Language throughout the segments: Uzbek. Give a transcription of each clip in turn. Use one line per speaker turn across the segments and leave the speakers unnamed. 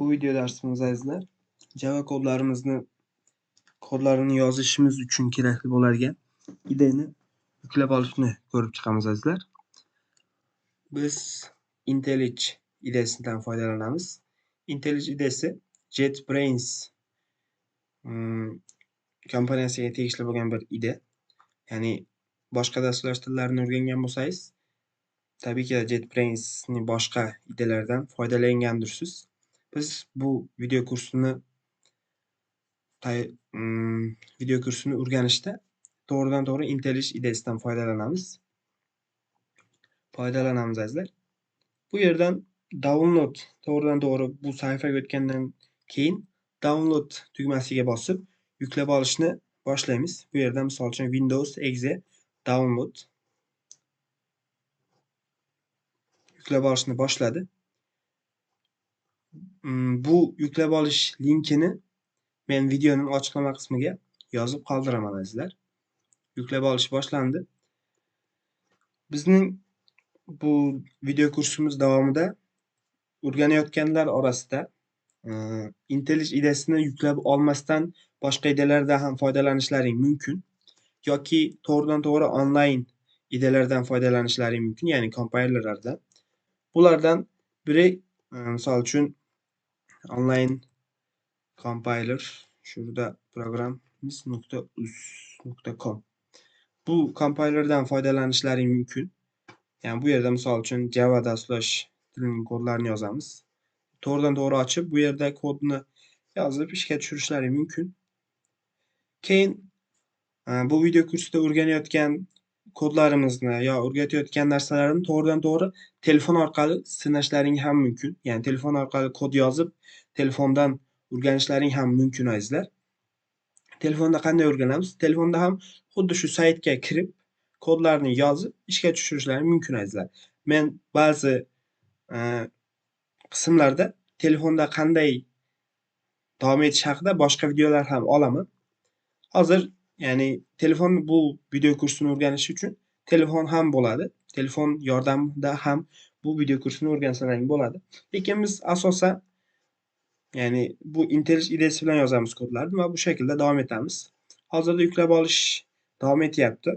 Bu video darsimiz azizlar, Java kodlarimizni kodlarini yozishimiz uchun kerakli bo'ladigan IDE'ni yuklab olishni ko'rib chiqamiz azizlar. Biz IntelliJ IDE'sidan foydalanamiz. IntelliJ IDE'si JetBrains kompaniyasiga tegishli bo'lgan bir IDE. Ya'ni boshqa dasturlash tillarini o'rgangan bo'lsangiz, tabiiyki JetBrainsning boshqa IDE'lardan foydalangandirsiz. Biz bu video kursini o'rganishda to'g'ridan to'g'ri IntelliJ IDE'sidan foydalanamiz. Foydalanamiz azizlar. Bu yerdan download to'g'ridan to'g'ri bu sayfaga o'tgandan keyin download tugmasiga bosib yuklab olishni boshlaymiz. Bu yerdan misol uchun Windows exe download yuklab olishni boshladi. Bu yuklab olish linkini men videoning ochiqlama qismiga yozib qoldiraman azizlar. Yuklab olish boshlandi. Bizning bu video kursimiz davomida o'rganayotganlar orasida IntelliJ IDE'sini yuklab olmasdan boshqa IDE'lardan ham foydalanishlaring mumkin yoki to'g'ridan to'g'ri onlayn IDE'lardan foydalanishlaring mumkin, ya'ni kompaylerlardan. Bulardan biri misol uchun online compiler, şurada programiz.uz.com. Bu kompaylerdan foydalanishlaring mumkin. Ya'ni bu yerda misol uchun Java dasturlash tilining kodlarini yozamiz. To'g'ridan to'g'ri ochib bu yerda kodni yozib ishga tushirishlaring mumkin. Keyin bu video kursida o'rganayotgan kodlarimizni yo o'rgatayotgan narsalarni to'g'ridan to'g'ri telefon orqali sinashlaring ham mumkin. Ya'ni telefon orqali kod yozib, telefondan o'rganishlaring ham mumkin azizlar. Telefonda qanday o'rganamiz? Telefonda ham xuddi shu saytga kirib, kodlarni yozib ishga tushirishlaring mumkin azizlar. Men ba'zi qismlarda telefonda qanday davom etish haqida boshqa videolar ham olaman. Hozir ya'ni telefon bu video kursini o'rganish uchun telefon ham bo'ladi. Telefon yordamida ham bu video kursini o'rgansalaring bo'ladi. Lekin biz asosan ya'ni bu IntelliJ IDE'si bilan yozamiz kodlarni va bu shaklda davom etamiz. Hozirda yuklab olish davom etyapti.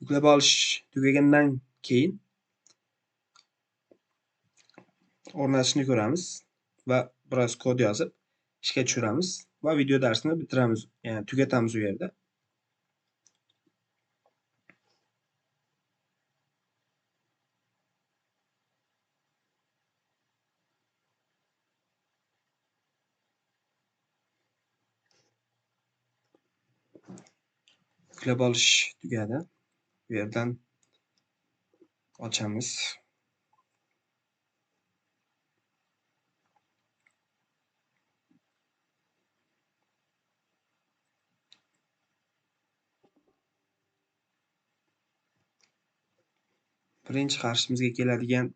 Yuklab olish tugagandan keyin o'rnatishni ko'ramiz va biroz kod yozib ishga tushiramiz va video darsini bitiramiz, ya'ni tugatamiz u yerda. Yuklab olish tugadi. Bu yerdan ochamiz. Birinchi qarshimizga keladigan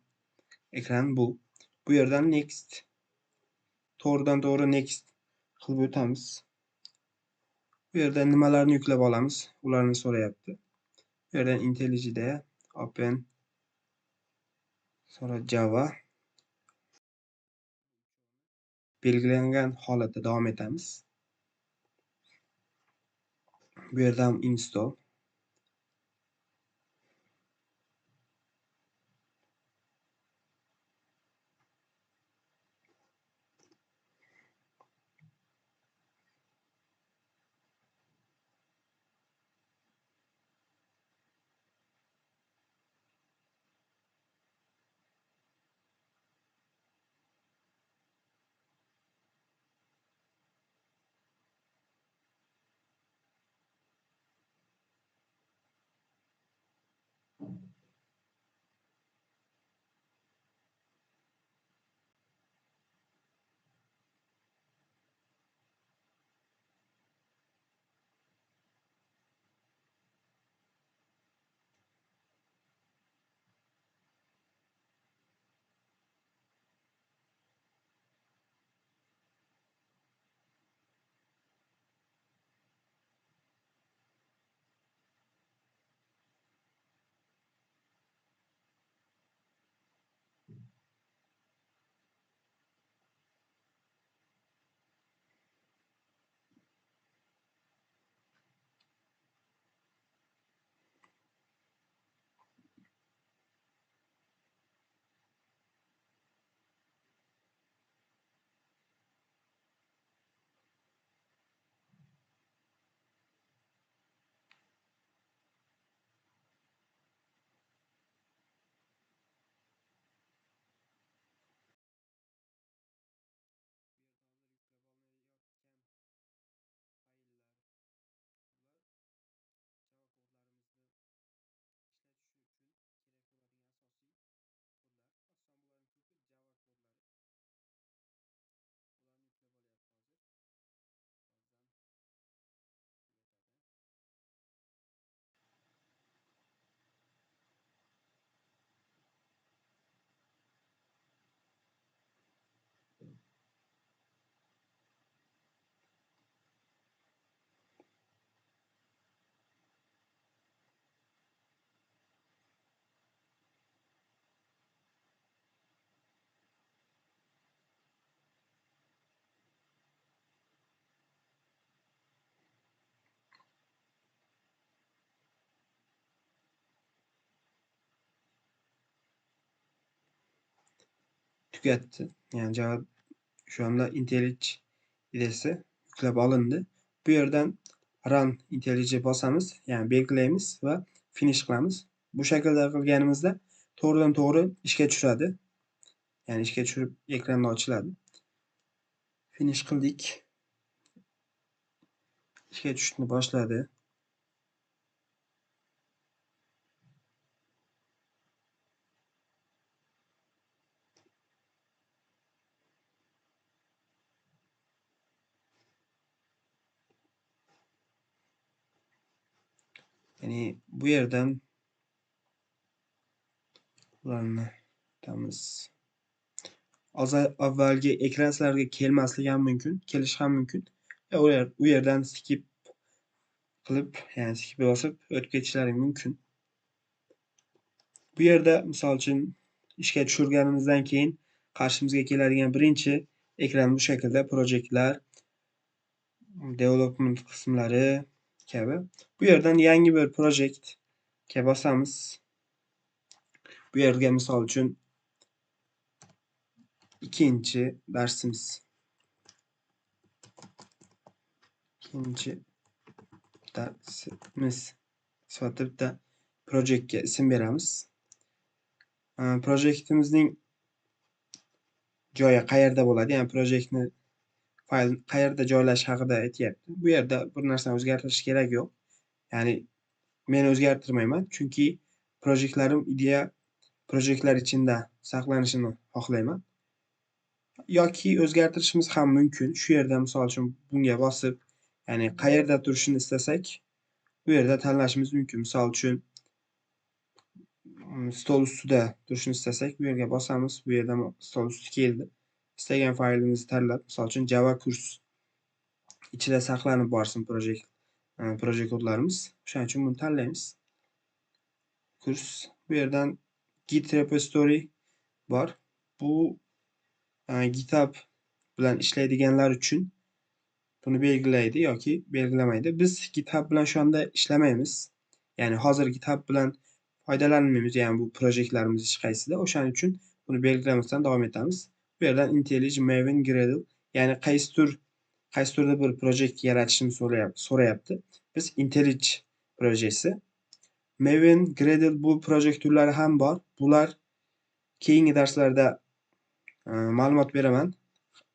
ekran bu. Bu yerdan next, to'g'ridan to'g'ri next qilib o'tamiz. Bu yerda nimalarni yuklab olamiz, ularni so'rayapti. Bu yerdan IntelliJ IDE, Open, sonra Java belgilangan holatda davom etamiz. Bu yerdan install. Tugatdi. Ya'ni Java shu anda IntelliJ IDE'si yuklab olindi. Bu yerdan Run IntelliJ bosamiz, ya'ni belgilaymiz va finish qilamiz. Bu shaklda qilganimizda to'g'ridan to'g'ri ishga tushadi. Ya'ni ishga tushirib ekranda ochiladi. Finish qildik. Ishga tushishni boshladi. Ya'ni bu yerdan ularni aytamiz. Hozir avvalgi ekran sizlarga kelmasligi ham mumkin, kelishi ham mumkin. U yerdan skip qilib, ya'ni skip bosib o'tib ketishlari mumkin. Bu yerda misol uchun ishga tushirganimizdan keyin qarshimizga keladigan birinchi ekran bu shaklda projektlar, development qismlari kabi. Bu yerdan yangi bir projektga bosamiz. Bu yerga misol uchun ikkinchi darsimiz. Ikkinchi darsimiz sifatida bitta projektga ism beramiz. Projektimizning joyi qayerda bo'ladi? Ya'ni projektni fayl qayerda joylash haqida aytyapti. Bu yerda bir narsani o'zgartirish kerak yo'q. Ya'ni men o'zgartirmayman, chunki projektlarim ideya projektlar ichida saqlanishini xohlayman. Yoki o'zgartirishimiz ham mumkin. Shu yerda misol uchun bunga bosib, ya'ni qayerda turishini istasak, bu yerda tanlashimiz mumkin. Misol uchun stol ustida turishini istasak, bu yerga bosamiz. Bu yerda stol usti keldi. Istagan faylimizni tanlab, misol uchun Java kurs ichida saqlanib borsin proje kodlarimiz. O'shaning uchun buni tanlaymiz. Kurs. Bu yerdan Git repository bor. Bu GitHub bilan ishlaydiganlar uchun buni belgilaydi yoki belgilamaydi. Biz GitHub bilan shu anda ishlamaymiz. Ya'ni hozir GitHub bilan foydalanmaymiz, ya'ni bu projektlarimiz hech qaysida. O'shaning uchun buni belgilamasdan davom etamiz. Bu yerdan IntelliJ, Maven, Gradle, ya'ni qaysi turda bir projekt yaratishni so'rayapti. Biz IntelliJ projesi, Maven, Gradle bu projekt turlari ham bor. Bular keyingi darslarda ma'lumot beraman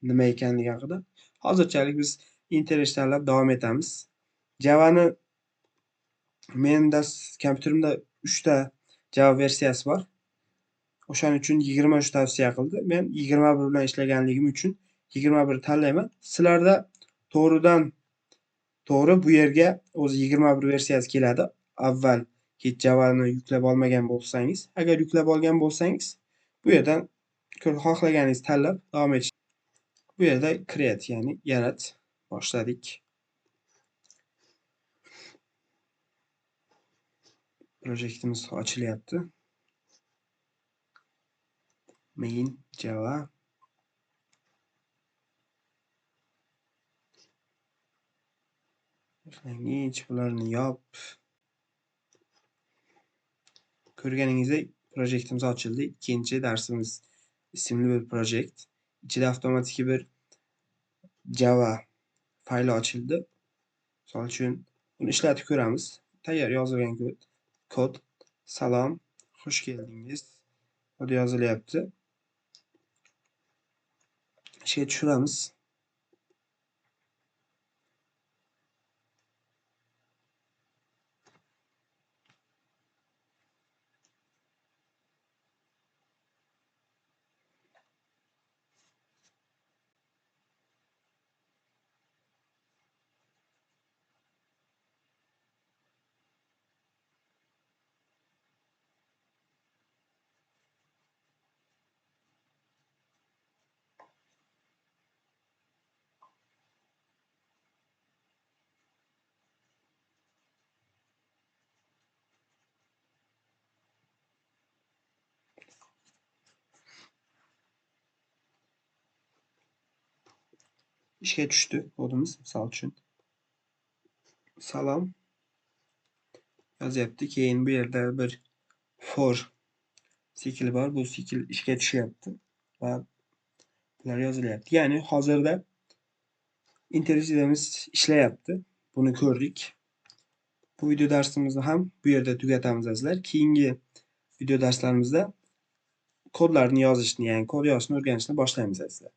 nima ekanligi haqida. Hozirchalik biz IntelliJ tanlab davom etamiz. Javani menda kompyuterimda 3 ta Java versiyasi bor. O'shaning uchun 23 tavsiya qildi. Men 21 bilan ishlaganligim uchun 21 tanlayman. Sizlarda to'g'ridan to'g'ri bu yerga o'zi 21 versiyasi keladi. Avval hech Javani yuklab olmagan bo'lsangiz, agar yuklab olgan bo'lsangiz, bu yerdan xohlaganingizni tanlab davom etish. Bu yerda create, ya'ni yarat boshladik. Projektimiz ochilyapti. Main Java. Boshlang'ich, bularni yop. Ko'rganingizdek projektimiz ochildi. Ikkinchi darsimiz ismli bir projekt. Ichida avtomatik bir Java fayli ochildi. Misol uchun buni ishlatib ko'ramiz. Tayyor yozilgan kod. Salom, xush keldingiz. Kod yozilyapti. Ishga tushiramiz. Ishga tushdi kodimiz, misol uchun. Salom yozyapti. Keyin bu yerda bir for sikli bor. Bu sikl ishga tushyapti va Bular yozilyapti. Ya'ni hozirda IntelliSense'imiz ishlayapti. Buni ko'rdik. Bu video darsimizni ham bu yerda tugatamiz, azizlar. Keyingi video darslarimizda kodlarni yozishni, ya'ni kod yozishni o'rganishni boshlaymiz, azizlar.